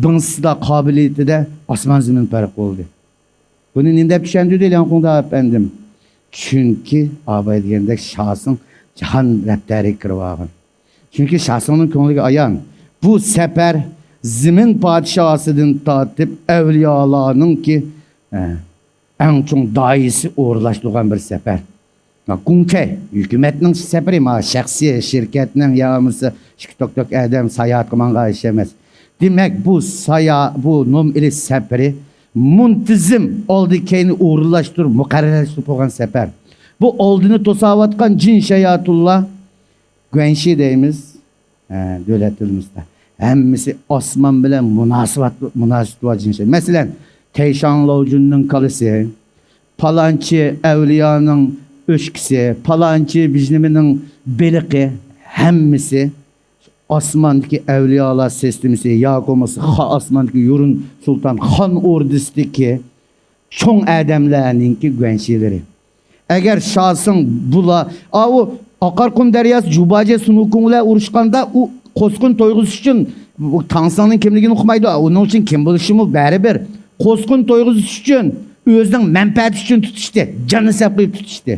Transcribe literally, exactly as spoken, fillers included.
بىڭسىدا، قابىلىيىتىدە ئاسمان زېمىن پەرق بولدى. بۇنى نېمە دەپ چۈشەندۈردى لياڭخۇڭداۋ ئەپەندىم؟ چۈنكى ئاباي دېگەندەك شاسىڭ جاھان رەپتەرىگە كىرىۋالغان. چۈنكى شاسىڭنىڭ كۆڭلىگە ئايان، بۇ سەپەر زېمىن پادىشاھىدىن تارتىپ ئەۋلىيالارنىڭكى، ئە، ئەڭ چوڭ دائىرىسى ئورۇنلاشتۇرغان بىر سەپەر. گۇڭچەي، ھۆكۈمەتنىڭ سەپىرى، ما، شەخسىي، شىركەتنىڭ يا بولمىسا ئىككى توك توك ئادەم ساياھەتكە ماڭغان ئىش ئەمەس. دېمەك، بۇ سايا-، بۇ نوم ئېلىش سەپىرى مۇنتىزىم ئالدى كەينى ئورۇنلاشتۇرۇپ، مۇقەررەرلەشتۈرۈپ قويغان سەپەر. بۇ ئالدىنى توساۋاتقان جىن شاياتۇللا گۇەنشى دەيمىز، ھە، دۆلەتلىرىمىزدە ھەممىسى ئاسمان بىلەن مۇناسىۋەت، مۇناسىۋىتى بار جىن شايات. مەسىلەن، تەيشاڭ لاۋجۈننىڭ كالىسى، پالانچى ئەۋلىيانىڭ ئۆچكىسى، پالانچى بىژنىمىنىڭ بېلىقى، ھەممىسى ئاسماندىكى ئەۋلىيالار سىستېمىسى ياكى بولمىسا خا-، ئاسماندىكى يۇرۇن سۇلتان خان ئوردىسىدىكى چوڭ ئادەملەرنىڭكى گۇەنشىلىرى. ئەگەر شاسىڭ بۇلا، ئاۋۇ ئاقارقۇم دەرياسى جۇباجى سۇنۇكۇڭ بىلەن ئۇرۇشقاندا، ئۇ قوسقۇن تويغۇزۇش ئۈچۈن، ئۇ تاڭساڭنىڭ كىملىكىنى ئۇقمايدۇ، ئۇنىڭ ئۈچۈن كىم بولۇشىمۇ بەرىبىر. قوسقۇن تويغۇزۇش ئۈچۈن، ئۆزىنىڭ مەنپەئەتى ئۈچۈن تۇتۇشتى، جاننى سەپ قىلىپ تۇتۇشتى.